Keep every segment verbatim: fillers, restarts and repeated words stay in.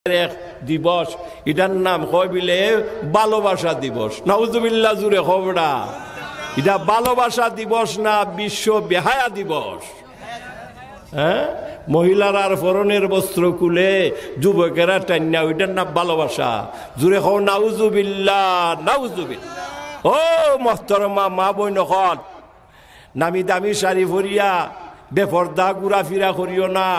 এক দিবস, ইটার নাম কয় বিলে ভালোবাসা দিবস। নাউজুবিল্লাহ, জুরে কও বেটা। ইটা ভালোবাসা দিবস না, বিশ্ব বেহায়া দিবস। হ্যাঁ, মহিলারার পরনের বস্ত্র খুলে যুবকেরা টাইন্না, ওইটার নাম ভালোবাসা। জুরে কও নাউজুবিল্লাহ, নাউজুবিল্লাহ। ও মহতরমা মা বইন অকল, নামি দামি শাড়ি পরিয়া বেপর্দা ঘুরাফিরা করিও না।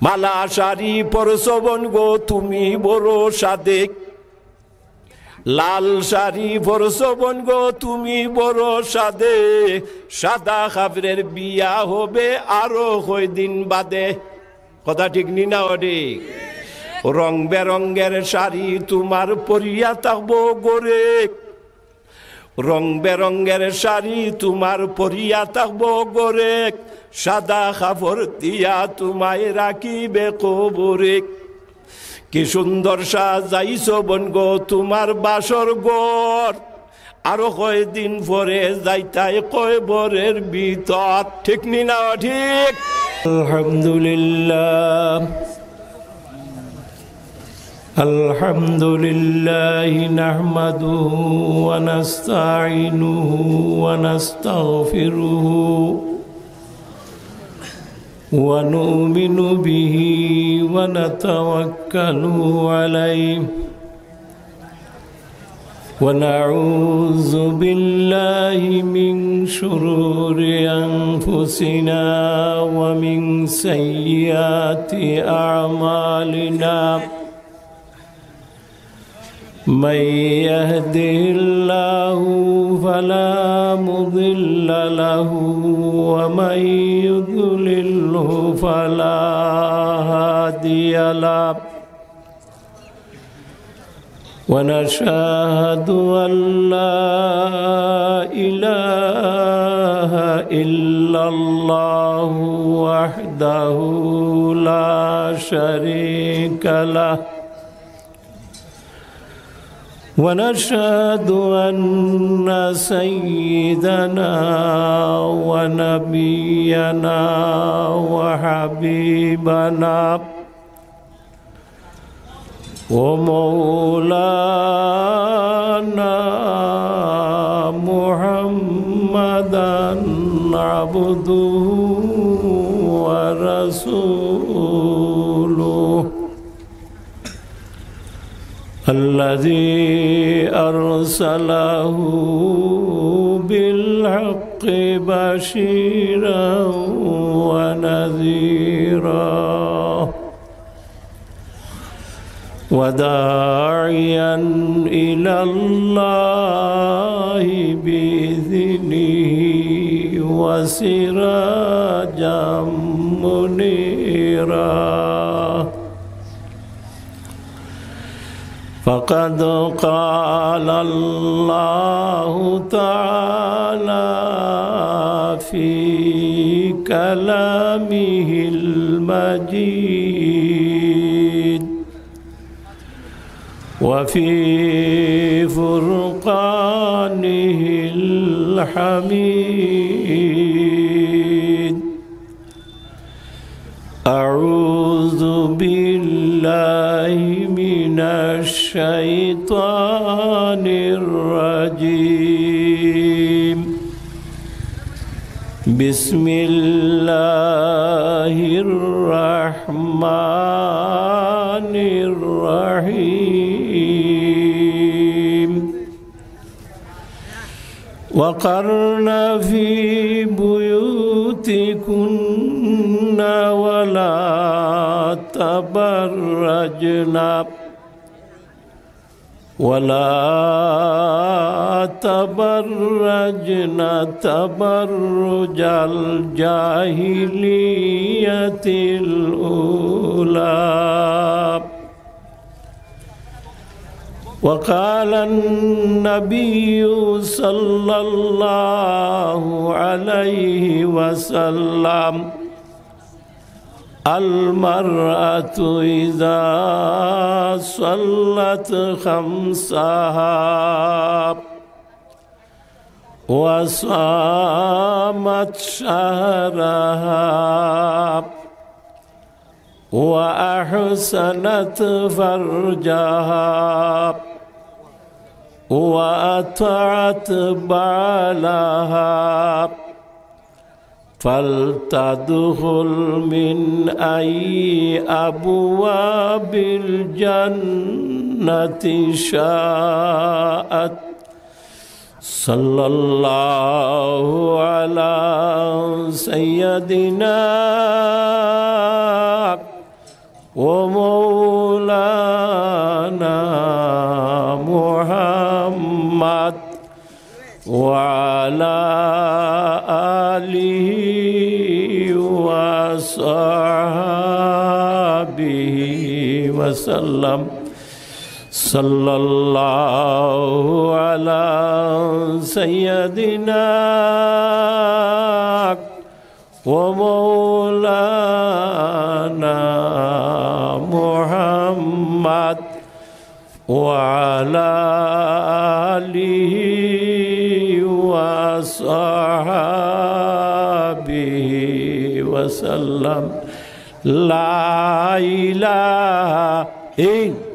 মালা শাড়ি পরছো বইন গো তুমি বড় সাদে, লাল শাড়ি পরছো বইন গো তুমি বড় সাদে, সাদা কাপড়ের বিয়া হবে আরো কয়দিন বাদে। কথা ঠিক নি না অঠিক? রং বেরঙের শাড়ি তুমার পরিয়া থাকবো ঘরে, রং বেরঙের শাড়ি তুমার পরিয়া থাকবো ঘরে, সাদা কাপড় দিয়া তুমায় রাখিবে কবরে। কি সুন্দর সাজাইছো বইন গো তুমার বাসর ঘর, আরো কয়দিন পরে যাইতায় কবরের ভিতর। ঠিক নি না অঠিক? আলহামদুলিল্লাহ। الحمد لله نحمده ونستعينه ونستغفره ونؤمن به ونتوكل عليه ونعوذ بالله من شرور أنفسنا ومن سيئات أعمالنا. من يهده الله فلا مضل له ومن يضلله فلا هادي له. ونشهد أن لا إله إلا الله وحده لا شريك له. ونشهد أن سيدنا ونبينا وحبيبنا ومولانا محمدا عبده ورسوله الذي أرسله بالحق بشيرا ونذيرا وداعيا إلى الله بإذنه وسراجا منيرا. فقد قال الله تعالى في كلامه المجيد وفي فرقانه الحميد. أعوذ بالله من الشيطان الرجيم. بسم الله الرحمن الرحيم. وقرن في بيوتكن ولا تبرجن ولا تبرجن تبرج الجاهلية الأولى. وقال النبي صلى الله عليه وسلم: المرأة إذا صلت خمسها وصامت شهرها وأحصنت فرجها وأطاعت بعلها فلتدخل من أي أبواب الجنة شاءت. صلى الله على سيدنا ومولانا محمد وعلى آله وصحبه وسلم. صلى الله على سيدنا ومولانا محمد وعلى آله وصحبه وسلم. لا إله إلا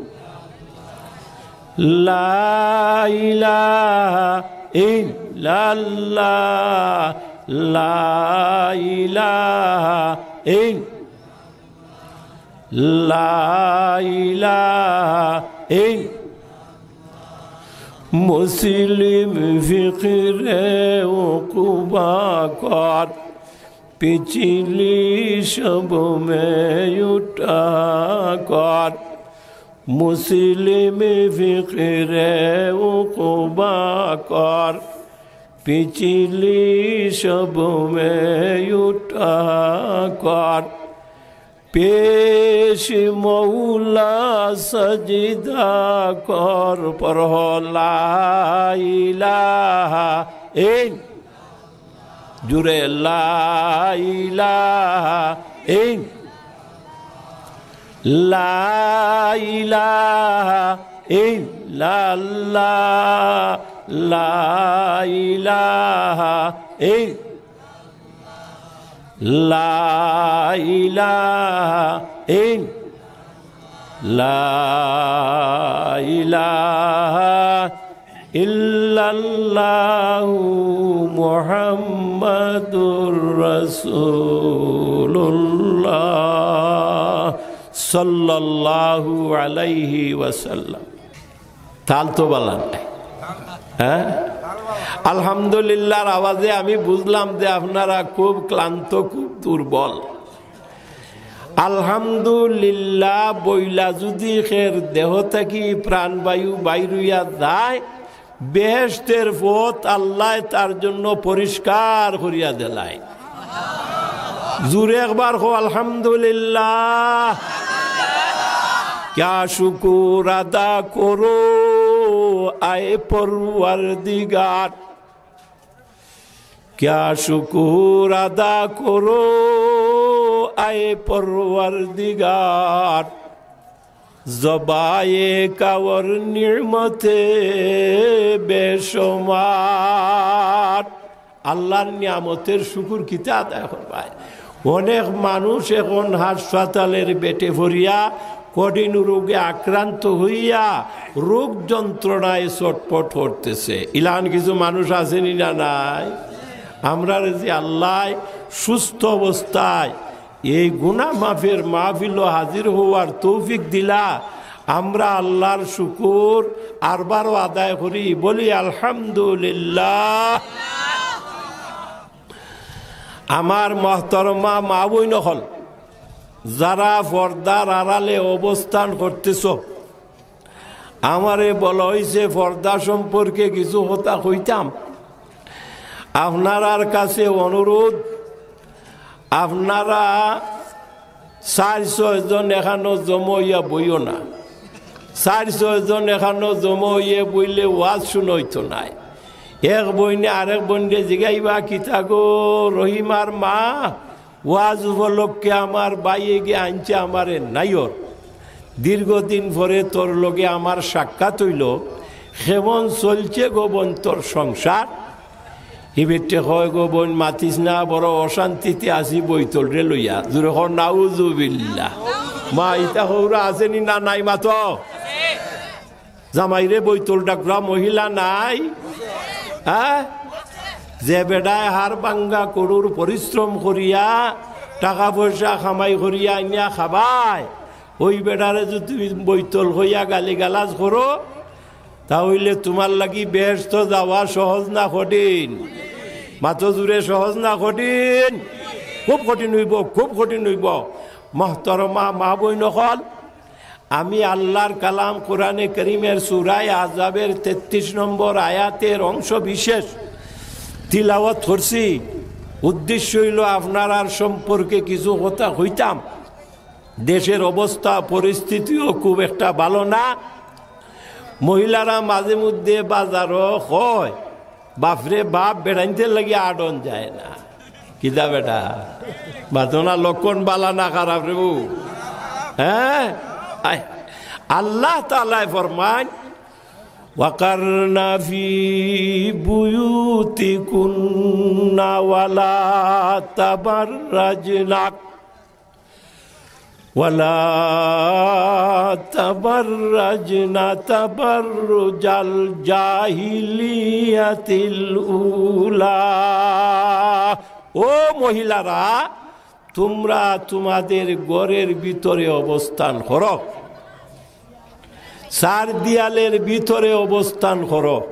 لا إله إلا الله. لا إله إلا لا إله إلا মুসলিম ফিকরে উকুবা কর, পিছলি সব মে উঠা কর। মুসলিম ফিকরে উকুবা কর, পিছলি সব মে উঠা কর। পেশ মৌলা সজদা কর, পড়ো লা ইলাহা ইল জুরে লা ইলাহা ইল লা ইলাহা ইল্লাল্লাহ। লা ইলাহা ইল লা ইলাহা ইল লা ইলাহা ইল্লাল্লাহু মুহাম্মাদুর রাসূলুল্লাহ সাল্লাল্লাহু আলাইহি ওয়াসাল্লাম। তাল তো বালা নাই, হ্যাঁ? আলহামদুলিল্লাহর আওয়াজে আমি বুঝলাম যে আপনারা খুব ক্লান্ত, খুব দুর্বল। আলহামদুলিল্লাহ বইলা যুদি কেউর দেহ থাকি প্রাণবায়ু বাইর অইয়া যায়, বেহেশতের পথ আল্লায় তার জন্য পরিষ্কার করিয়া দিলায়। জুরে একবার কও, আলহামদুলিল্লাহ। کیا شکر ادا کرو اے پروردگار، کیا شکر ادا کرو اے پروردگار، زبائے کور نعمت بے شمار۔ আল্লাহর নিয়ামতের শুকুর কিতা আদায় করবায়? অনেক মানুষ এখন হাসপাতালের বেডে পড়িয়া কঠিন রোগে আক্রান্ত হইয়া রোগ যন্ত্রণায় ছটফট করতেছে। ইলান কিছু মানুষ আছে নি না নাই? আমরারে যে আল্লায় সুস্থ অবস্থায় এই গুনাহ মাফের মাহফিলো হাজির হওয়ার তৌফিক দিলা, আমরা আল্লাহর শুকুর আরবারও আদায় করি, বলি আলহামদুলিল্লাহ। আমার মহতরমা মা বইন অকল, যারা পর্দার আড়ালে অবস্থান করতেছ, আমারে বলা হইছে পর্দা সম্পর্কে কিছু কথা কইতাম। আপনারার কাছে অনুরোধ, আপনারা চাইর ছয় জন এখানো জমা অইয়া বইও না। চাইর ছয় জন এখানো জমা অইয়া বইলে ওয়াজ শুনা অইতো নায়। এক বইনে আরেক বইনরে জিগাইবা, "কিতা গো রহিমার মা, ওয়াজ উপলক্ষে আমার ভাইয়ে গিয়া আনছে আমারে নাইওর। দীর্ঘদিন পরে তোর লগে আমার সাক্ষাৎ অইলো, কেমন চলছে গো বইন তোর সংসার?" ই বেটিয়ে কয়, "গো বইন, মাতিস না, বড় অশান্তিতে আছি বইতলরে লইয়া।" জুরে কও, "নাউজুবিল্লাহ।" মা, ইতা হউরা আছেনি না নাই মাতো? জামাইরে বইতল ডাকরা মহিলা নাই? হ্যাঁ? যে বেটায় হাড় ভাঙ্গা করুর পরিশ্রম করিয়া, টাকা পয়সা কামাই করিয়া আনিয়া খাবায়, ওই বেটারে যদি তুমি বইতল কইয়া গালিগালাজ করো, তা অইলে তুমার লাগি বেহেস্তো যাওয়া সহজ না কঠিন? মাতো জুরে, সহজ না কঠিন? খুব কঠিন অইবো, খুব কঠিন অইবো। মহতরমা মা বইন অকল, আমি আল্লার কালাম কোরআনে করিমের সূরায়ে আহজাবের তেত্রিশ নম্বর আয়াতের অংশ বিশেষ তিলাওয়াত করছি। উদ্দেশ্য অইলো আপনারার সম্পর্কে কিছু কথা কইতাম। দেশের অবস্থা পরিস্থিতিও খুব একটা ভালো না। মহিলারা মাঝে মধ্যে বাজারো কয়, "বাপরে বাপ, বেড়াইতে লাগি আডন যায় না।" কিতা বেটা? মাতো না, লক্ষণ বালা না খারাপ রে বউ? হ্যাঁ? আয়, আল্লাহ তাআলায় ফরমাইন, "ওয়াকারনা ফি বুয়ুতিকুন্না ওয়ালা তাবাররাজনা।" ولا تبرجن تبرج الجاهلية الأولى। ও মহিলারা, তুমরা তুমাদের ঘরের ভিতরে অবস্থান করো, চার দেয়ালের ভিতরে অবস্থান করো।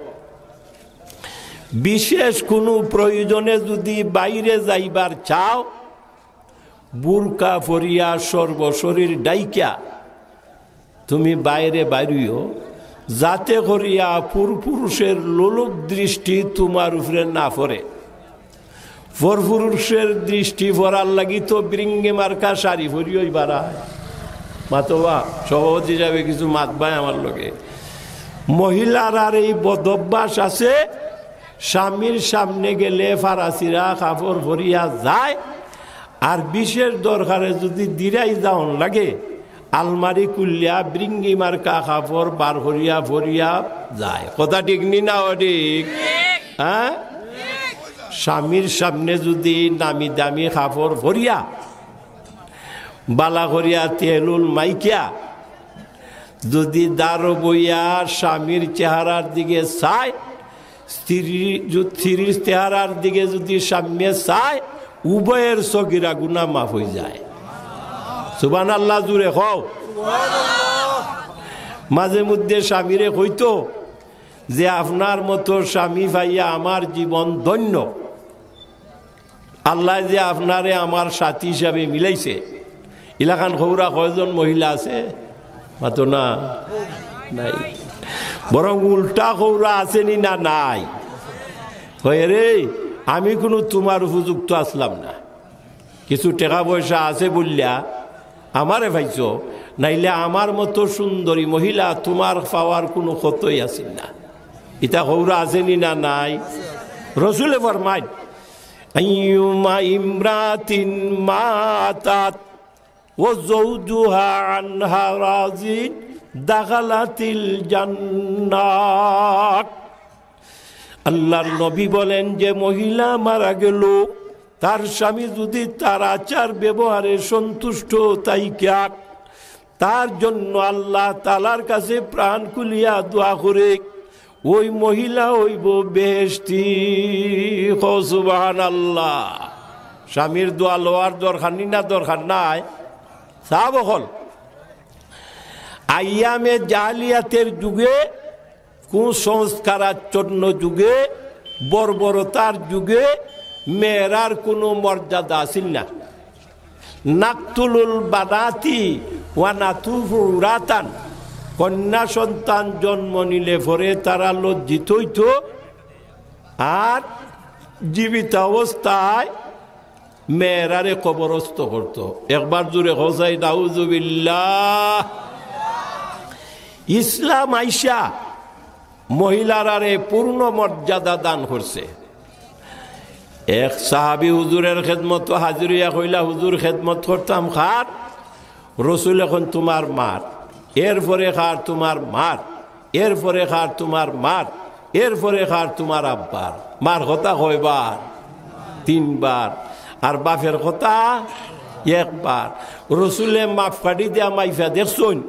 বিশেষ কুনু প্রয়োজনে যুদি বাইরে যাইবার চাও, বুরকা পরিয়া সর্বশরীর ঢাইকা তুমি বাইরে বাইরিও, যাতে করিয়া পুরপুরুষের লোলুপ দৃষ্টি তুমার উপরে না পড়ে। পরপুরুষের দৃষ্টি পড়ার লাগি তো বিরিঙ্গি মার্কা শাড়ি পরিয়াউ বারায়। মাতবা, সভাপতি হিসাবে কিছু মাতবায় আমার লগে। মহিলারার এই বদভ্যাস আছে, স্বামীর সামনে গেলে ফাড়াছিড়া কাপড় পরিয়া যায়, আর বিশেষ দরকারে যুদি দিরাই যাওন লাগে, আলমারি খুলিয়া বিরিঙ্গি মার্কা কাপড় বার করিয়া পরিয়া যায়। কথা ঠিক নি না অঠিক? হ্যাঁ? স্বামীর সামনে যুদি নামি দামি কাপড় পরিয়া, বালা করিয়া তেল উল মাইকিয়া, যুদি দারো বইয়া স্বামীর চেহারার দিকে চায়, স্ত্রী যু-, স্ত্রীর চেহারার দিকে যুদি স্বামীয়ে চায়, উভয়ের সগিরা গুনা মাফ অইযায়। সুবহানাল্লাহ, জুরে কও। মাঝে মধ্যে স্বামীরে কইতো যে, "আপনার মতো স্বামী পাইয়া আমার জীবন ধন্য।" আল্লায় যে আপনারে আমার সাথী হিসাবে মিলাইছে, ইলাখান কউরা কয়জন মহিলা আছে? মাতো না, নাই। বরং উল্টা কউরা আছে নি না নাই? কয়, "রে, আমি কুনু তুমার উপযুক্ত আছলাম না, কিছু টেকা পয়সা আছে বুলিয়া আমারে পাইছো, নাইলে আমার মতো সুন্দরী মহিলা তুমার পাওয়ার কুনু কতই আছিল না।" ইতা কউরা আছে নি না নাই? রসুলে ফরমাইন, أيما امرأة ماتت وزوجها عنها راض دخلت الجنة। আল্লাহর নবী বলেন, যে মহিলা মারা গেল, তার স্বামী যুদি তার আচার ব্যবহারে সন্তুষ্ট থাইকা, তার জন্য আল্লাহ তাআলার কাছে প্রাণ খুলিয়া দোয়া করে, ওই মহিলা অইবো বেহেশতি। কও সুবহানাল্লাহ। স্বামীর দোয়া লওয়ার দরকার নি না দরকার নাই? সাব অকল, আইয়ামে জাহিলিয়াতের যুগে, কুসংস্কারাচ্ছন্ন যুগে, বর্বরতার যুগে মেয়েরার কুনু মর্যাদা আছিল না। নাকতুলুল বানাতি ওয়া নাতুফু উরাতান, কন্যা সন্তান জন্ম নিলে পরে তারা লজ্জিত অইতো, আর জীবিত অবস্থায় মেয়েরারে কবরস্থ করতো। একবার জুরে কও চাই, নাউজুবিল্লাহ। ইসলাম আইসা মহিলারারে পূর্ণ মর্যাদা দান করছে। এক সাহাবী হুজুরের খেদমতো হাজির অইয়া কইলা, "হুজুর, খেদমত করতাম কার?" রসুলে কইন, "তুমার মার।" এরপরে কার? "তুমার মার।" এরপরে কার? "তুমার মার।" এরপরে কার? "তুমার আব্বার।" মার কথা কয়বার? তিনবার। আর বাপের কথা একবার। রসুলে মাপকাঠি দিয়া মাইফা দেখছইন,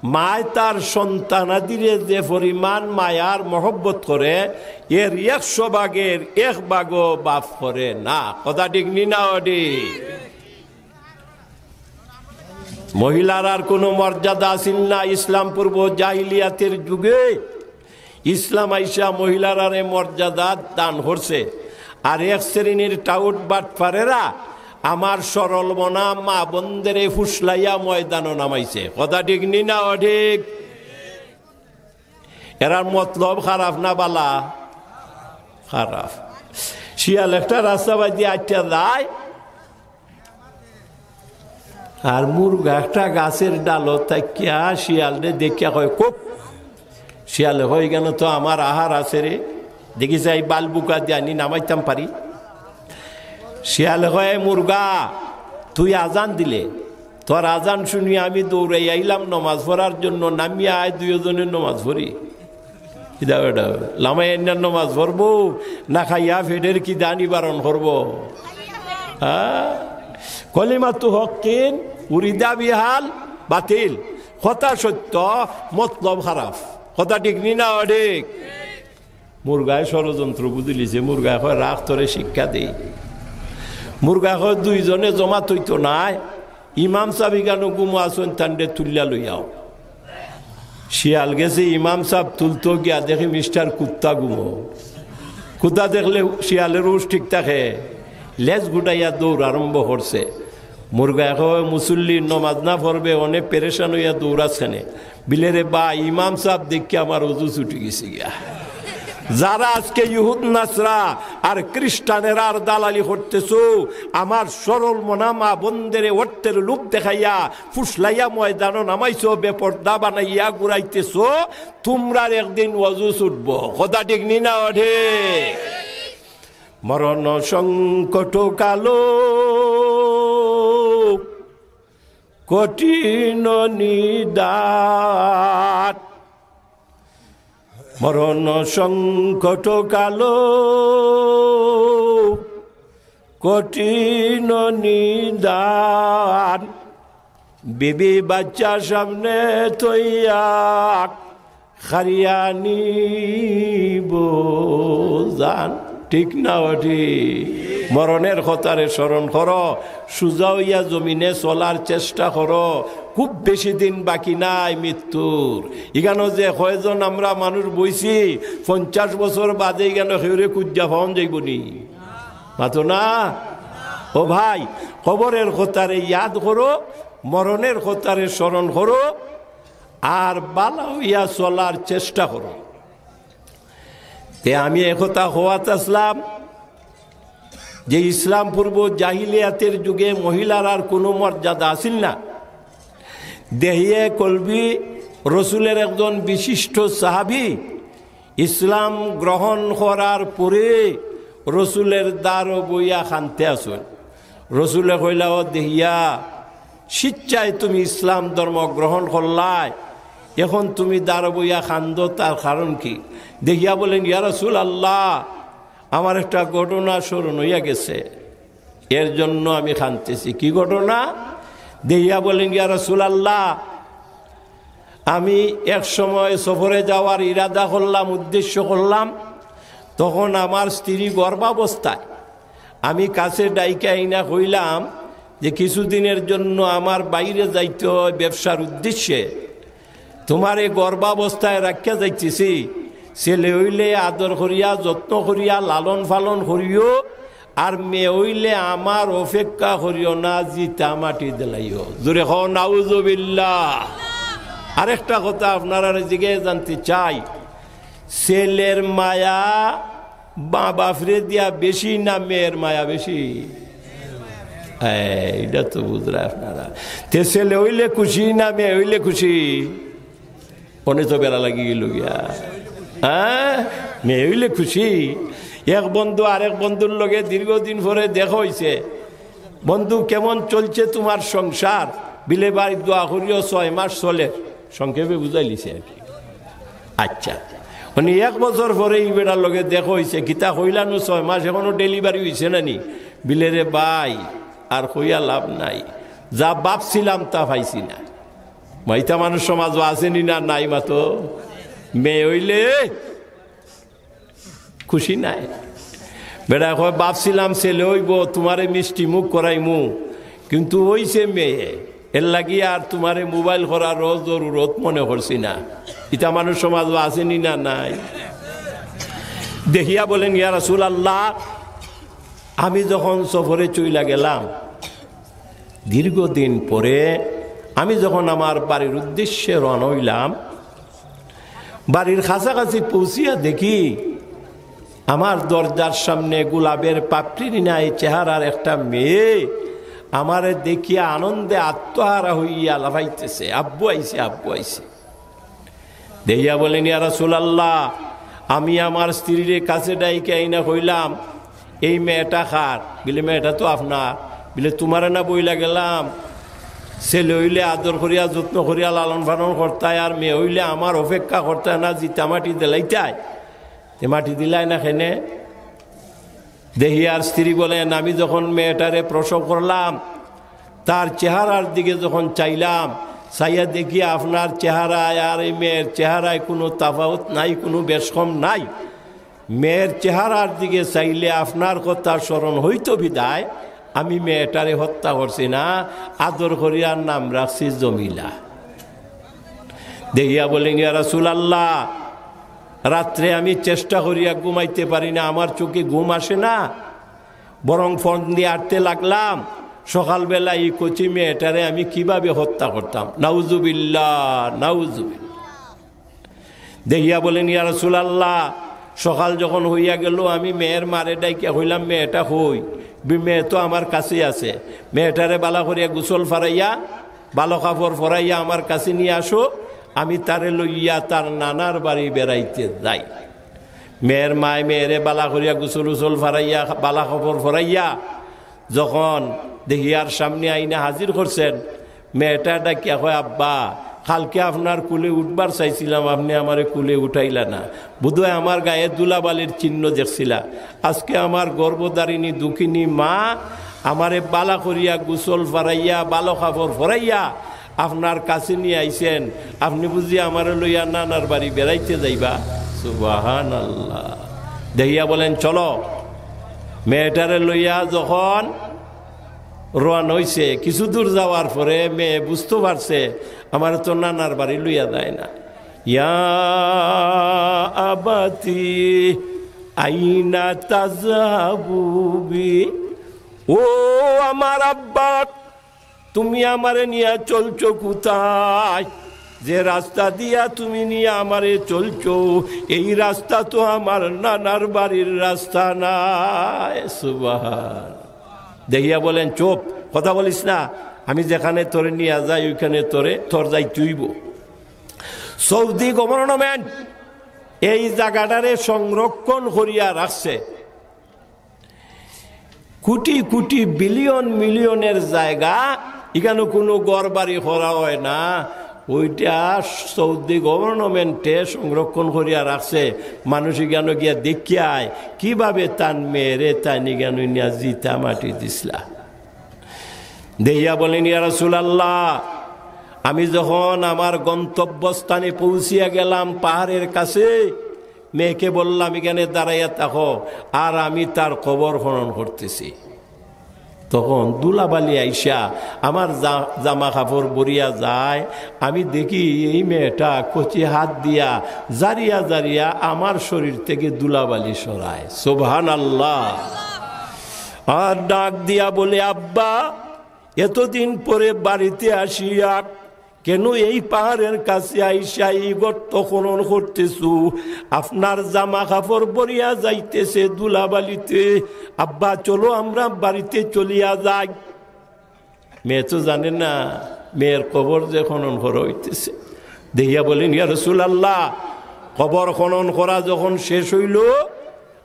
মায় তার সন্তানাদিরে যে পরিমাণ মায়ার মহব্বত করে, এর একশো ভাগর এক ভাগও বাপ করে না। কথা ঠিক নি না অডি? মহিলার আর কোনো মর্যাদা আছিল না ইসলাম পূর্ব জাহিলিয়াতের যুগে। ইসলাম আইসা মহিলারারে মর্যাদা দান করছে। আর এক শ্রেণীর টাউট বাটপারেরা আমার সরল মনা মা বন্দেরে ফুসলাইয়া ময়দানো নামাইছে। কথা ঠিক নি না অঠিক? এরার মতলব খারাপ না বালা? খারাপ। শিয়াল একটা রাস্তা বাদি আটটা যায়, আর মুরগা একটা গাছের ডালো থাকিয়া শিয়ালরে দেখিয়া কয়, "খুব।" শিয়ালে কয়, "এখানো তো আমার আহার আছে রে, দেখি চাই বাল বুকা দিয়া আনি নামাইতাম পারি।" শিয়ালে কয়, "মুরগা, তুই আজান দিলে, তোর আজান শুনিয়া আমি দৌড়াই আইলাম নমাজ পড়ার জন্য, নামিয়া আয় দুইজনে নমাজ পড়ি।" কিতা বেটা, লামাই আইন্নার নমাজ পড়বো না খাইয়া ফেডের কিদা নিবারণ করবো? হ্যাঁ? কলিমাতু হক্কিন উরিদা বিহাল বাতিল। কথা সত্য, মতলব খারাপ। কথা ঠিক নি না অঠিক? মুরগায় ষড়যন্ত্র বুঝিলিছে। মুরগায় কয়, "রাখ, তোরে শিক্ষা দেই।" মুরগায় কয়, "দুইজনে জমাত অইতো নায়, ইমাম সাব ইখানো ঘুমো আছইন, তানরে তুলিয়া লইয়াও।" শিয়াল গেছে ইমাম সাব তুলতো, গিয়া দেখে মিস্টার কুত্তা ঘুমো। কুত্তা দেখলে শিয়ালের হুশ ঠিক থাকে, লেজ গুটাইয়া দৌড় আরম্ভ করছে। মুরগায় কয়, "মুসল্লি নমাজ না পড়বে, অনেক পেরেশান অইয়া দৌড়াস কেনে?" বিলে, "রে বা, ইমাম সাব দেখি আমার অজু ছুটি গেছে গিয়া।" যারা আজকে ইহুদ নাসরা আর খ্রিস্টানেরার দালালি করতেছো, আমার সরল মনা মা বন্দেরে অর্থের লোভ দেখাইয়া ফুসলাইয়া ময়দানো নামাইছো, বেপর্দা বানাইয়া ঘুরাইতেছো, তুমরার একদিন অজু ছুটবো। কথা ঠিক নি না অঠিক? মরণ সংকট কালো কঠিন নিদান, মরণ সংকট কালো কঠিন নিদান, বিবি বাচ্চা সামনে থইয়া খারিয়া নিব জান। ঠিক না অঠিক? মরণের কথারে স্মরণ করো, সুজা অইয়া জমিনে চলার চেষ্টা করো। খুব বেশি দিন বাকি নাই মৃত্যুর। ইখানো যে কয়জন আমরা মানুষ বইছি, পঞ্চাশ বছর বাদে ইখানো কেউরে খুঁজিয়া পাওন যাইবো নি? মাতো না? ও ভাই, কবরের কথারে ইয়াদ করো, মরণের কথারে স্মরণ করো, আর বালা অইয়া চলার চেষ্টা করো। তে আমি একথা কওয়াত আসলাম যে ইসলাম পূর্ব জাহিলিয়াতের যুগে মহিলার আর কোনো মর্যাদা আছিল না। দেহিয়ে কলবি রসুলের একজন বিশিষ্ট সাহাবী ইসলাম গ্রহণ করার পরে রসুলের দ্বারো বইয়া কানতে আছইন। রসুলে কইলা, "ও দেহিয়া, স্বেচ্ছায় তুমি ইসলাম ধর্ম গ্রহণ করলায়, এখন তুমি দ্বারো বইয়া কান্দো, তার কারণ কি?" দেহিয়া বলেন, "ইয়া রাসূলুল্লাহ, আমার একটা ঘটনা স্মরণ অইয়া গেছে, এর জন্য আমি কানতেছি।" "কি ঘটনা?" দেহিয়া বলেন, "ইয়া রাসূলুল্লাহ, আমি এক সময় সফরে যাওয়ার ইরাদা করলাম, উদ্দেশ্য করলাম, তখন আমার স্ত্রী গর্ভাবস্থায়। আমি কাছে ডাইকা আইনা কইলাম যে কিছুদিনের জন্য আমার বাইরে যাইতে হয় ব্যবসার উদ্দেশ্যে, তোমারে গর্ভাবস্থায় রাখিয়া যাইতেছি, ছেলে অইলে আদর করিয়া, যত্ন করিয়া, লালন পালন করিও, আর মেয়ে অইলে আমার অপেক্ষা করিও না, জিতা মাটি দিলাইও।" জোরে কও, "নাউজুবিল্লাহ।" আরেকটা কথা আপনারারে জিগাইয়া জানতে চাই, ছেলের মায়া মা বাপরে দিয়া বেশি না মেয়ের মায়া বেশি? এই, ইটা তো বুঝরা আপনারা। তে ছেলে অইলে খুশি না মেয়ে অইলে খুশি? অনে তো বেলা লাগি গেল গিয়া। হ্যাঁ, মেয়ে অইলে খুশি। এক বন্ধু আরেক বন্ধুর লগে দীর্ঘদিন পরে দেখা অইছে। "বন্ধু, কেমন চলছে তোমার সংসার?" বিলে, "ভাই, দোয়া করিও, ছয় মাস চলের।" সংক্ষেপে বুঝাইলিছে আর কি। আচ্ছা, মানে এক বছর পরে ই বেটার লগে দেখা অইছে, কিতা কইলা নু, ছয় মাস এখনো ডেলিভারি অইছে না নি? বিলে, "রে ভাই, আর কইয়া লাভ নাই। যা ভাবছিলাম তা পাইছি না। মাইতা মানুষ সমাজো আছে নি না নাই মাতো? মেয়ে অইলে খুশি নায়। বেটায় কয়, "ভাবছিলাম ছেলে অইবো, তুমারে মিষ্টি মুখ করাইমু, কিন্তু অইছে মেয়ে, এরলাগি আর তুমারে মোবাইল করারও জরুরত মনে করছি না।" ইতা মানুষ সমাজো আছে নি না নাই? দেখিয়া বলেন, "ইয়া রাসূলুল্লাহ, আমি যখন সফরে চইলা গেলাম, দীর্ঘদিন পরে আমি যখন আমার বাড়ির উদ্দেশ্যে রওনা অইলাম, বাড়ির কাছাকাছি পৌঁছিয়া দেখি আমার দরজার সামনে গোলাপের পাপড়ির ন্যায় চেহারার একটা মেয়ে আমারে দেখিয়া আনন্দে আত্মহারা অইয়া লাফাইতেছে, 'আব্বু আইছে, আব্বু আইছে।'" দেখিয়া বলেন, "ইয়া রাসূলুল্লাহ, আমি আমার স্ত্রীরে কাছে ডাইকা আইনা কইলাম, 'এই মেয়েটা কার?' বিলে, 'মেয়েটা তো আপনার।' বিলে, 'তুমারে না বইলা গেলাম, ছেলে অইলে আদর করিয়া যত্ন করিয়া লালন পালন করতায়, আর মেয়ে অইলে আমার অপেক্ষা করতায় না, জিতা মাটি দিলাইতায়, তে মাটি দিলায় না কেনে?'" দেখিয়ার স্ত্রী বলেন, "আমি যখন মেয়েটারে প্রসব করলাম, তার চেহারার দিকে যখন চাইলাম, চাইয়া দেখি আপনার চেহারায় আর এই মেয়ের চেহারায় কোনো তাফাউত নাই, কোনো বেশকম নাই। মেয়ের চেহারার দিকে চাইলে আপনার কথা স্মরণ হইতো বিধায় আমি মেয়েটারে হত্যা করছি না, আদর করিয়ার নাম রাখছি জমিলা।" দেখিয়া বলেন, "ইয়া রাসূলুল্লাহ, রাত্রে আমি চেষ্টা করিয়া ঘুমাইতে পারি না, আমার চোখে ঘুম আসে না, বরং ফন্দি আটতে লাগলাম, সকালবেলা এই কচি মেয়েটারে আমি কিভাবে হত্যা করতাম।" নাউজুবিল্লাহ, নাউজুবিল্লাহ। দেখিয়া বলেন, "ইয়া রাসূলুল্লাহ, সকাল যখন হইয়া গেল, আমি মেয়ের মারে ডাকিয়া কইলাম, 'মেয়েটা কই?' বি-, 'মেয়ে তো আমার কাছেই আছে। মেয়েটারে বালা করিয়া গোসল ফারাইয়া, বালা কাপড় ফরাইয়া আমার কাছে নিয়া আসো, আমি তারে লইয়া তার নানার বাড়ি বেড়াইতে যাই।'" মেয়ের মায় মেয়েরে বালা করিয়া গোসল উসল ফারাইয়া, বালা কাপড় ফরাইয়া যখন দেখিয়ার সামনে আইনা হাজির করছেন, মেয়েটা ডাকিয়া কয়, "আব্বা, কালকে আপনার কুলে উঠবার চাইছিলাম, আপনে আমারে কুলে উঠাইলা না। বোধহয় আমার গায়ে ধুলাবালির চিহ্ন দেখছিলা। আজকে আমার গর্ভধারিণী দুঃখিনী মা আমারে বালা করিয়া গোসল ফারাইয়া, বালা কাপড় ফরাইয়া আপনার কাছে নিয়া আইছেন, আপনে বুঝি আমারে লইয়া নানার বাড়ি বেড়াইতে যাইবা?" সুবহানাল্লাহ। দেখিয়া বলেন, "চলো।" মেয়েটারে লইয়া যখন রওয়ানা অইছে, কিছু দূর যাওয়ার পরে মেয়ে বুঝতো পারছে, "আমারে তো নানার বাড়ি লইয়া যায় না।" "ইয়া আবাতি আইনা তাযহাবু বি।" "ও আমার আব্বা, তুমি আমারে নিয়া চলছো কোথায়? যে রাস্তা দিয়া তুমি নিয়া আমারে চলছো, এই রাস্তা তো আমার নানার বাড়ির রাস্তা নায়।" সুবহান। দেখিয়া বলেন, "চুপ, কথা বলিস না, আমি যেখানে তোরে নিয়া যাই, ওইখানে তোরে, তোর যাইতে অইবো।" সৌদি গভর্নমেন্ট এই জাগাটারে সংরক্ষণ করিয়া রাখছে। কোটি কোটি, বিলিয়ন মিলিয়নের জাগা, ইখানো কোনো ঘর বাড়ি করা হয় না। ওইটা সৌদি গভর্নমেন্টে সংরক্ষণ করিয়া রাখছে। মানুষ ইখানো গিয়া দেখিয়া আয়, কিভাবে তান মেয়েরে তাইন ইখানো নিয়া জিতা মাটি দিছলা। দেখিয়া বলেন, "ইয়া রাসূলুল্লাহ, আমি যখন আমার গন্তব্যস্থানে পৌঁছিয়া গেলাম পাহাড়ের কাছে, মেয়েকে বললাম, 'এখানে দাঁড়াইয়া থাকো, আর আমি তার কবর খনন করতেছি।' তখন ধুলাবালি আইসা আমার জা-, জামা কাপড় ভরিয়া যায়। আমি দেখি এই মেয়েটা কচি হাত দিয়া জারিয়া জারিয়া আমার শরীর থেকে ধুলাবালি সরায়।" সুবহানাল্লাহ। আর ডাক দিয়া বলে, "আব্বা, এতদিন পরে বাড়িতে আসিয়া কেন এই পাহাড়ের কাছে আইসা এই গর্ত খনন করতেছো? আপনার জামা কাপড় ভরিয়া যাইতেছে ধুলাবালিতে। আব্বা, চলো আমরা বাড়িতে চলিয়া যাই।" মেয়ে তো জানে না মেয়ের কবর যে খনন করা হইতেছে। দেখিয়া বলেন, "ইয়া রাসূলুল্লাহ, কবর খনন করা যখন শেষ হইল,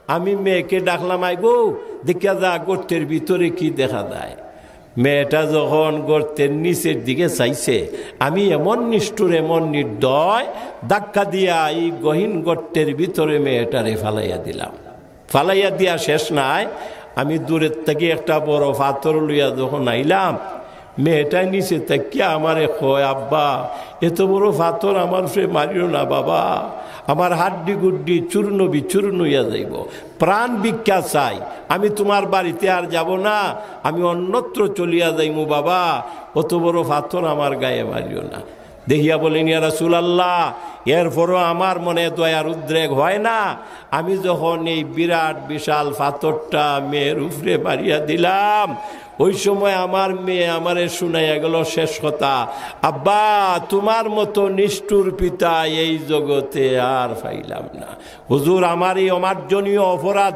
আমি মেয়েকে ডাকলাম, 'আয় গো, দেখিয়া যা গর্তের ভিতরে কি দেখা যায়।' মেয়েটা যখন গর্তের নিচের দিকে চাইছে, আমি এমন নিষ্ঠুর, এমন নির্দয়, ধাক্কা দিয়া এই গহীন গর্তের ভিতরে মেয়েটারে ফালাইয়া দিলাম। ফালাইয়া দিয়া শেষ নাই, আমি দূরের থাকি একটা বড় পাথর লইয়া যখন আইলাম, মেয়েটায় নিচে থাকিয়া আমারে কয়, "আব্বা, এত বড় পাথর আমার উপরে মারিও না বাবা, আমার হাড্ডি গুড্ডি চূর্ণ বিচূর্ণ অইয়া যাইবো। প্রাণ ভিক্ষা চাই, আমি তুমার বাড়িতে আর যাবো না, আমি অন্যত্র চলিয়া যাইমু বাবা, অত বড় পাথর আমার গায়ে মারিও না।" দেখিয়া বলেন, "ইয়া রাসূলুল্লাহ, এরপরও আমার মনে দয়ার উদ্রেক হয় না। আমি যখন এই বিরাট বিশাল পাথরটা মেয়ের উপরে মারিয়া দিলাম, ওই সময় আমার মেয়ে আমারে শুনাইয়া গেল শেষ কথা, 'আব্বা, তুমার মতো নিষ্ঠুর পিতা এই জগতে আর পাইলাম না।'" হুজুর, আমার এই অমার্জনীয় অপরাধ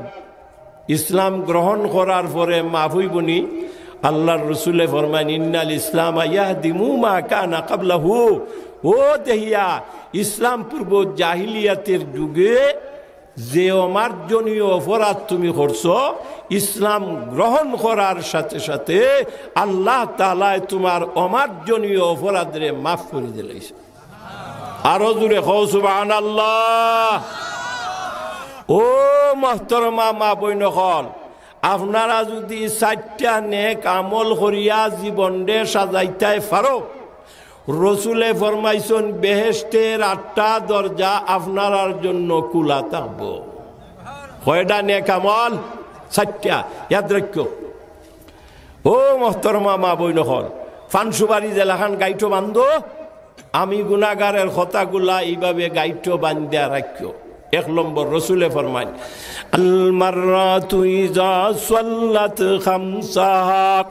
ইসলাম গ্রহণ করার পরে মাফ অইবনি? আল্লাহর রসুলে ফরমাইন, "ইন্নাল ইসলাম ইয়াহদিমু মা কানা ক্বাবলাহু।" ও দেহিয়া, ইসলাম পূর্ব জাহিলিয়াতের যুগে যে অমার্জনীয় অপরাধ তুমি করছো, ইসলাম গ্রহণ করার সাথে সাথে আল্লাহ তাআলায় তুমার অমার্জনীয় অপরাধরে মাফ করি দিলাইছে। আরো জোরে কও সুবহানাল্লাহ। ও মহতরমা মা বইন অকল, আপনারা যুদি চাইরটা নেক আমল করিয়া জীবনরে সাজাইতায় পারো, রসুলে ফরমাইছইন, বেহেশতের আটটা দরজা আপনারার জন্য খুলা থাকবো। কয়টা নেক আমল? চাইরটা। ইয়াদ রাখিও। ও মহতরমা মা বইন অকল, পান সুপারি যেলাখান গাইটো বান্ধো, আমি গুনাগারের কথাগুলা এইভাবে গাইটো বান্ধিয়া রাখিও। এক নম্বর, রসুলে ফরমাইন, "আল মারআতু ইযা সাল্লাত খামসাহা।"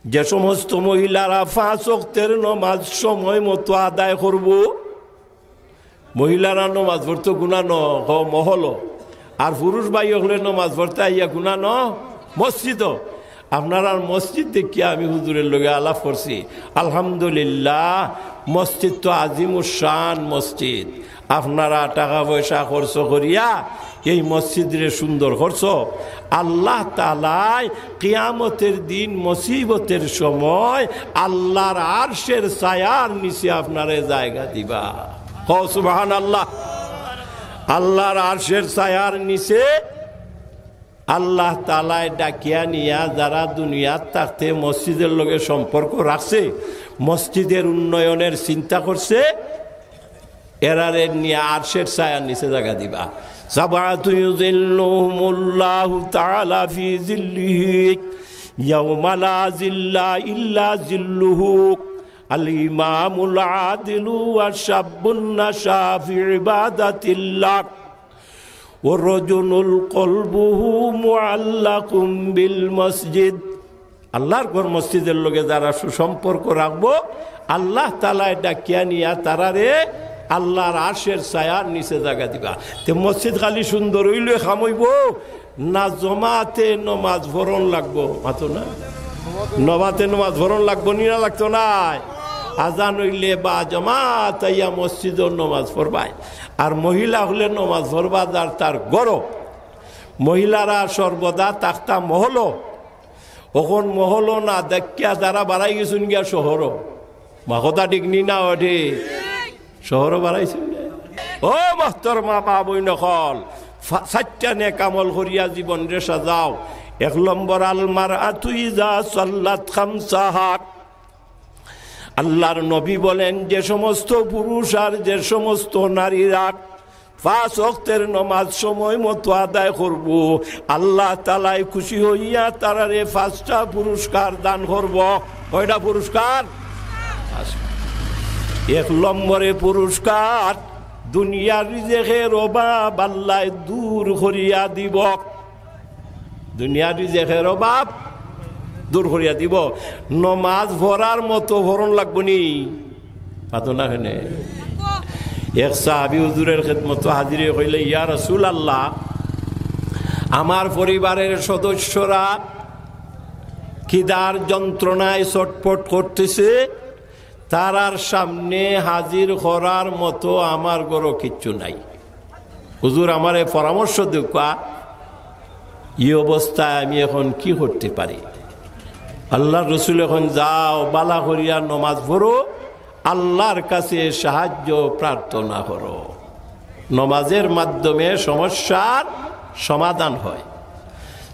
যে সমস্ত মহিলারা পাঁচ ওয়াক্তের নমাজ সময় মতো আদায় করবো, মহিলারা নমাজ পড়তো গুনা ন, হ, মহলো। আর পুরুষ ভাই অকলে নমাজ পড়তা আইয়া গুনা ন, মসজিদো। আপনারার মসজিদ দেখিয়া আমি হুজুরের লগে আলাপ করছি। আলহামদুলিল্লাহ, মসজিদ তো আজিমুশ শান মসজিদ। আপনারা টাকা পয়সা খরচ করিয়া এই মসজিদরে সুন্দর করছো। আল্লাহ তাআলায় কিয়ামতের দিন মুসিবতের সময় আল্লাহর আরশের ছায়ার নিচে আপনারে জায়গা দিবা। কও সুবহানাল্লাহ। আল্লাহর আরশের ছায়ার নিচে আল্লাহ তাআলায় ডাকিয়া নিয়া যারা দুনিয়াত থাকতে মসজিদের লগে সম্পর্ক রাখছে, মসজিদের উন্নয়নের চিন্তা করছে, এরারে নিয়া আরশের ছায়ার নিচে জায়গা দিবা। সাবআতুন ইউযিল্লুহুমুল্লাহু তাআলা ফি যিল্লিহি ইয়াওমা লা যিল্লা ইল্লা যিল্লুহু, আল ইমামুল আদিলু ওয়া শাব্বুন নাশা ফি ইবাদাতিল্লাহ ওয়া রাজুলুন কলবুহু মুআল্লাকুম বিল মসজিদ। আল্লাহর ঘর মসজিদের লগে যারা সুসম্পর্ক রাখবো, আল্লাহ তাআলায় ডাকিয়া নিয়া তারারে আল্লাহর আরশের ছায়ার নিচে জায়গা দিবা। তে মসজিদ খালি সুন্দর অইলে কাম অইবো না, জমাতে নমাজ পড়ন লাগবো? মাতো না, জমাতে নমাজ পড়ন লাগবো নি না লাগতো নায়? আজান অইলে বা জমাত আইয়া মসজিদো নমাজ পড়বায়। আর মহিলা অকলে নমাজ পড়বা যার তার ঘরো। মহিলারা সর্বদা থাকতা মহলো, অখন মহলো না দেখিয়া তারা বাড়াই গেছইন গিয়া শহরো। মা কথা ঠিক নি না অঠে? শহরো বাড়াইছইন গিয়া। ও মহতরমা মা বইন অকল, ফা-, চাইরটা নেক আমল করিয়া জীবনরে সাজাও। এক নম্বর, আল মারআতু ইযা সাল্লাত খামসাহা। আল্লাহর নবী বলেন, যে সমস্ত পুরুষ আর যে সমস্ত নারীরা পাঁচ ওয়াক্তের নমাজ সময় মতো আদায় করবো, আল্লাহ তাআলায় খুশি হইয়া তারারে পাঁচটা পুরস্কার দান করবো। কয়টা পুরস্কার? এক নম্বরে পুরস্কার, দুনিয়ার রিজেকের অভাব আল্লায় দূর করিয়া দিবো। দুনিয়ার রিজেকের অভাব দূর করিয়া দিবো। নমাজ পড়ার মতো পড়ন লাগবো নি? মাতো না কেনে? এক সাহাবী হুজুরের খেদমতো হাজির অইয়া কইলে, "ইয়া রাসূলুল্লাহ, আমার পরিবারের সদস্যরা খিদার যন্ত্রণায় ছটফট করতেছে, তারার সামনে হাজির করার মতো আমার ঘরো কিচ্ছু নাই। হুজুর, আমারে পরামর্শ দেউক্কা, ই অবস্থায় আমি এখন কি করতে পারি?" আল্লাহর রসুলে কইন, "যাও, বালা করিয়া নমাজ পড়ো, আল্লাহর কাছে সাহায্য প্রার্থনা করো।" নমাজের মাধ্যমে সমস্যার সমাধান হয়।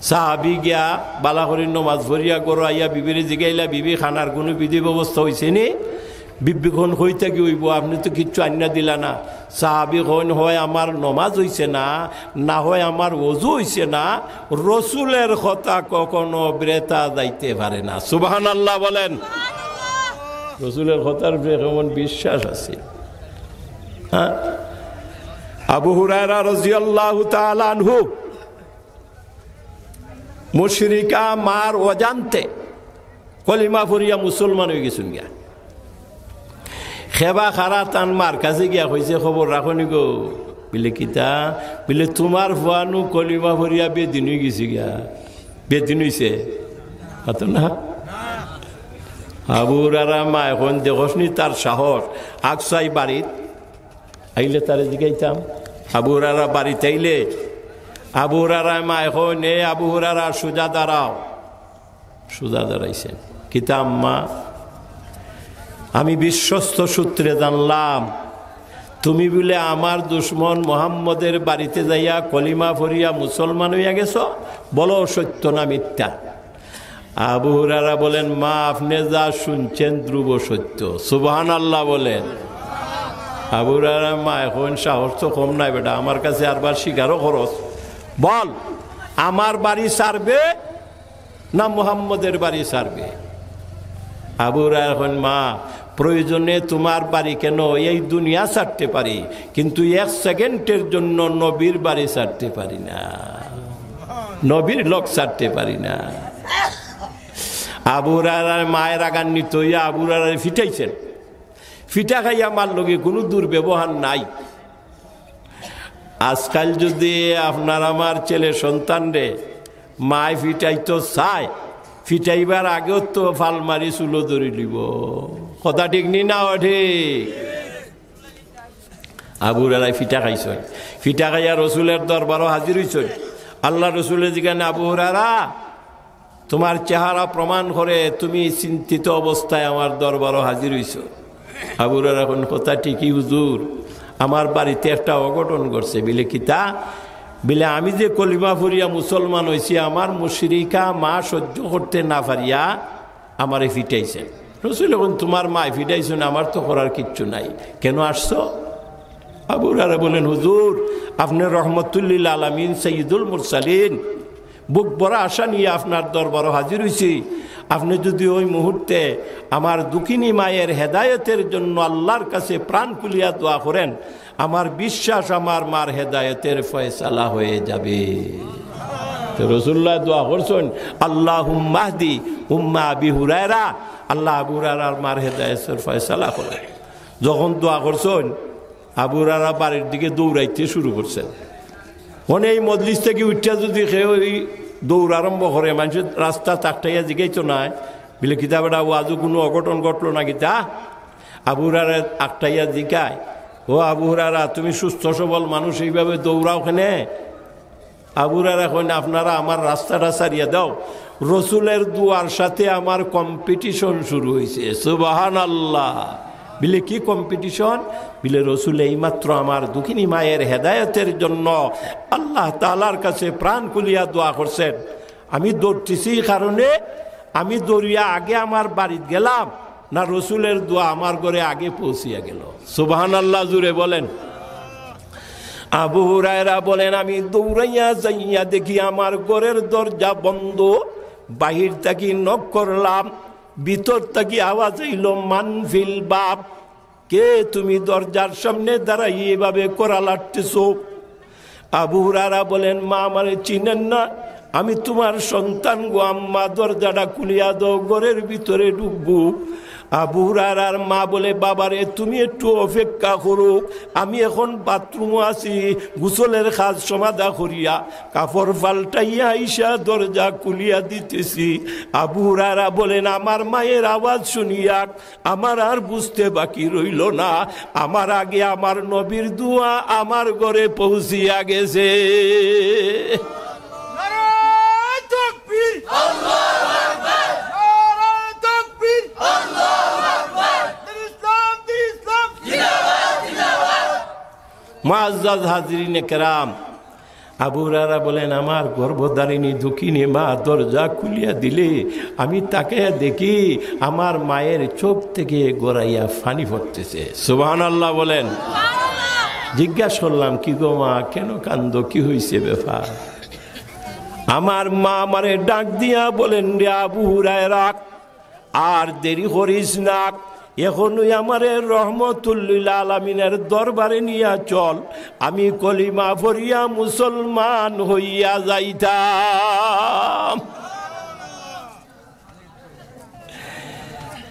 সাহাবি গিয়া বালা করি নমাজ পড়িয়া ঘরো আইয়া বিবিরে জিগাইলা, "বিবি, খানার কুনু বিধি ব্যবস্থা অইছে নি?" বিবি কইন, "কই থাকি অইবো, আপনে তো কিচ্ছু আনিয়া দিলা না।" সাহাবি কইন, "হয় আমার নমাজ অইছে না, না হয় আমার অজু অইছে না। রসুলের কথা কখনো বৃথা যাইতে পারে না।" সুবহানাল্লাহ বলেন। রসুলের কথার উপরে কেমন বিশ্বাস আছে, হ্যাঁ? আবু হুরায়রা রাদিয়াল্লাহু তাআলা আনহু মুশরিকা মার অজান্তে কলিমা পড়িয়া মুসলমান অইগেছইন গিয়া। খেবা খারা তান মার কাছে গিয়া কইছে, "খবর রাখো নি গো?" বিলে, "কিতা?" বিলে, "তুমার ফুয়ানু কলিমা পড়িয়া বেদিন অইগেছে গিয়া।" বেদিন অইছে? মাতো না। আবু হুরায়রা মায় কইন, "দেখোস নি তার সাহস, আগ চাই বাড়িত।" আইলে তারে জিগাইতাম, আবু হুরায়রা বাড়িত আইলে, আবু হুরায়রা মায় কইন, "এ আবু হুরায়রা, সুজা দাঁড়াও।" সুজা দাঁড়াইছেন। "কিতা আম্মা?" "আমি বিশ্বস্ত সূত্রে জানলাম, তুমি বুলে আমার দুশমন মোহাম্মদের বাড়িতে যাইয়া কলিমা পড়িয়া মুসলমান অইয়া গেছো, বলো সত্য না মিথ্যা?" আবু হুরায়রা বলেন, "মা, আপনে যা শুনছেন ধ্রুব সত্য।" সুবহানাল্লাহ বলেন। আবু হুরায়রা মায় কইন, "সাহস তো কম নায় বেটা, আমার কাছে আরবার স্বীকারও করস। বল, আমার বাড়ি ছাড়বে না মুহাম্মদের বাড়ি ছাড়বে?" আবু হুরায়রা কইন, "মা, প্রয়োজনে তুমার বাড়ি কেন, এই দুনিয়া ছাড়তে পারি, কিন্তু এক সেকেন্ডের জন্য নবীর বাড়ি ছাড়তে পারি না, নবীর লগ ছাড়তে পারি না।" আবু হুরায়রার মায় রাগান্বিত অইয়া আবু হুরায়রারে ফিটাইছেন। ফিটা খাইয়া মার লগে কুনু দুর্ব্যবহার নাই। আজকাল যুদি আপনার আমার ছেলে সন্তানরে মায় ফিটাইতো চায়, ফিটাইবার আগেউ তো ফাল মারি চুলো ধরি লিবো। কথা ঠিক নি না অঠিক? আবু হুরায়রায় ফিটা খাইছইন, ফিটা খাইয়া রসুলের দরবারো হাজির অইছইন। আল্লার রসুলে জিগাইন, "আবু হুরায়রা, তুমার চেহারা প্রমাণ করে তুমি চিন্তিত অবস্থায় আমার দরবারো হাজির অইছো।" আবু হুরায়রা কইন, "কথা ঠিকই হুজুর, আমার বাড়িতে একটা অঘটন ঘটছে।" বিলে, "কিতা?" বিলে, "আমি যে কলিমা পড়িয়া মুসলমান অইছি, আমার মুশরিকা মা সহ্য করতে না পারিয়া আমারে ফিটাইছেন।" রসুলে কইন, "তুমার মায় ফিটাইছইন, আমার তো করার কিচ্ছু নাই, কেন আসছো?" আবু হুরায়রা বলেন, "হুজুর, আপনে রহমতুল্লিল আলামিন, সাইয়্যিদুল মুরসালিন, বুক ভরা আশা নিয়া আপনার দরবারো হাজির অইছি। আপনে যুদি ওই মুহূর্তে আমার দুঃখিনী মায়ের হেদায়েতের জন্য আল্লার কাছে প্রাণ খুলিয়া দোয়া করেন, আমার বিশ্বাস আমার মার হেদায়েতের ফয়সালা হয়ে যাবে।" তো রসুলুল্লায় দোয়া করছইন, "আল্লাহুম্মাহদি উম্মা আবি হুরায়রা, আল্লা আবু হুরায়রার মার হেদায়েতের ফয়সালা করো।" যখন দোয়া করছইন, আবু হুরায়রা বাড়ির দিকে দৌড়াইতে শুরু করছেন। মানে এই মজলিস থাকি উঠিয়া যুদি কেউ এই দৌড় আরম্ভ করে, মানষে রাস্তাত আটকাইয়া জিগাইতো নায়, বিলে, "কিতা বেটা, ওয়াজো কুনু অঘটন ঘটলো না কিতা?" আবু হুরায়রা আটকাইয়া জিগায়, "ও আবু হুরায়রা, তুমি সুস্থ সবল মানুষ, এইভাবে দৌড়াও কেনে?" আবু হুরায়রা কইন, "আপনারা আমার রাস্তাটা ছাড়িয়া দাও, রসুলের দোয়ার সাথে আমার কম্পিটিশন শুরু অইছে।" সুবহানাল্লাহ। বিলে, "কি কম্পিটিশন?" বিলে, "রসুলে এইমাত্র আমার দুঃখিনী মায়ের হেদায়েতের জন্য আল্লাহ তাআলার কাছে প্রাণ খুলিয়া দোয়া করছেন, আমি দৌড়তেছি এই কারণে, আমি দৌড়িয়া আগে আমার বাড়িত গেলাম, না রসুলের দোয়া আমার ঘরে আগে পৌঁছিয়া গেল?" সুবহানাল্লাহ, জুরে বলেন। আবু হুরায়রা বলেন, "আমি দৌড়াইয়া যাইয়া দেখি আমার ঘরের দরজা বন্ধ, বাহির থাকি নক করলাম, ভিতর থাকি আওয়াজ আইলো, 'মান ফিল বাব?' কে তুমি দরজার সামনে দাঁড়াই এভাবে কড়া লাড়তেছো?" আবু হুরায়রা বলেন, "মা আমারে চিনেন না, আমি তুমার সন্তান গো আম্মা, দরজাটা খুলিয়া দাও, ঘরের ভিতরে ঢুকবো।" আবু হুরায়রার মা বলে, "বাবারে, তুমি একটু অপেক্ষা করো, আমি এখন বাথরুমো আছি, গোসলের কাজ সমাধা করিয়া কাপড় পাল্টাইয়া আইসা দরজা খুলিয়া দিতেছি।" আবু হুরায়রা বলেন, "আমার মায়ের আওয়াজ শুনিয়া আমার আর বুঝতে বাকি রইল না, আমার আগে আমার নবীর দোয়া আমার ঘরে পৌঁছিয়া গেছে।" নারায়ে তাকবীর! আল্লাহু আকবার! নারায়ে তাকবীর! আল্লাহু আকবার! দ্বীনে ইসলাম, দ্বীনে ইসলাম! জিন্দাবাদ, জিন্দাবাদ! মুআজ্জাজ হাজিরিনে কেরাম, আবু হুরায়রা বলেন, আমার গর্ভধারিণী দুঃখিনী মা দরজা খুলিয়া দিলে আমি তাকাইয়া দেখি আমার মায়ের চোখ থেকে গড়াইয়া পানি পড়তেছে। সুবহানাল্লাহ বলেন। জিজ্ঞাসা করলাম, কি গো মা, কেন কান্দো, কি হইছে ব্যাপার? আমার মা আমারে ডাক দিয়া বলেন, রে আবু হুরায়রা, আর দেরি করিস না, এখনই আমারে রহমতুল্লিল আলামিনের দরবারে নিয়া চল, আমি কলিমা পড়িয়া মুসলমান হইয়া যাইতাম।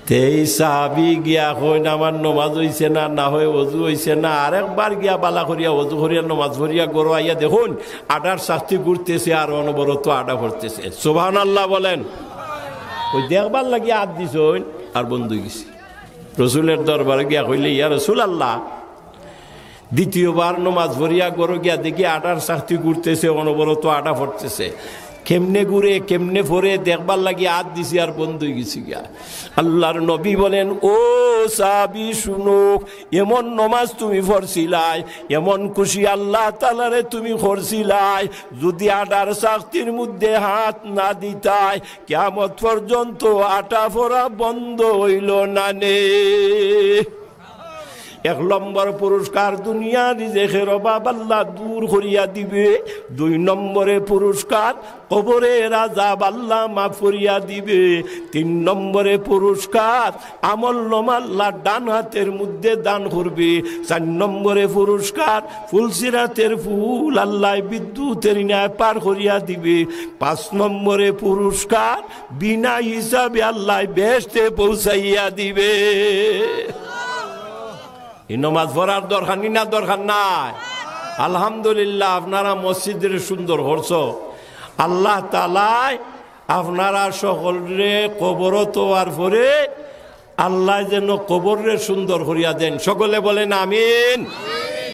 তে এই সাহাবি গিয়া কইন, আমার নমাজ হইছে না, না হয় অজু হইছে না, আরেকবার গিয়া বালা করিয়া অজু করিয়া নমাজ পড়িয়া ঘরো আইয়া দেখইন, আটার চাকতি ঘুরতেছে আর অনবরত আটা পড়তেছে। সুবহানাল্লাহ বলেন। ওই দেখবার লাগি আত দিছইন আর বন্ধ হয়ে গেছে। রসুলের দরবারে গিয়া কইলে, ইয়া রাসুলাল্লাহ, দ্বিতীয়বার নমাজ পড়িয়া ঘরো গিয়া দেখি আটার চাকতি ঘুরতেছে, অনবরত আটা পড়তেছে। কেমনে ঘুরে, কেমনে পড়ে দেখবার লাগি আত দিছি আর বন্ধ হয়ে গেছে গিয়া। আল্লাহর নবী বলেন, ও সাহাবি শুনো, এমন নমাজ তুমি পড়ছিলায়, এমন খুশি আল্লাহ তাআলারে তুমি করছিলায়, যদি আটার চাকতির মধ্যে হাত না দিতায়, কিয়ামত পর্যন্ত আটা পড়া বন্ধ হইল না নে। এক নম্বর পুরস্কার, দুনিয়ার রিজেকের অভাব আল্লাহ দূর করিয়া দিবে। দুই নম্বরে পুরস্কার, কবরের আযাব আল্লাহ মাফ করিয়া দিবে। তিন নম্বরে পুরস্কার, আমল নামা আল্লাহ ডান হাতের মধ্যে দান করবে। চার নম্বরে পুরস্কার, ফুলসিরাতের ফুল আল্লাহ বিদ্যুতের ন্যায় পার করিয়া দিবে। পাঁচ নম্বরে পুরস্কার, বিনা হিসাবে আল্লাহ বেহেশতে পৌঁছাইয়া দিবে। এই নমাজ পড়ার দরকার নি না দরকার নাই? আলহামদুলিল্লাহ, আপনারা মসজিদরে সুন্দর করছো। আল্লাহ তাআলায় আপনারা সকলরে কবরত অওয়ার পরে আল্লাহ যেন কবররে সুন্দর করিয়া দেন। সকলে বলেন আমিন।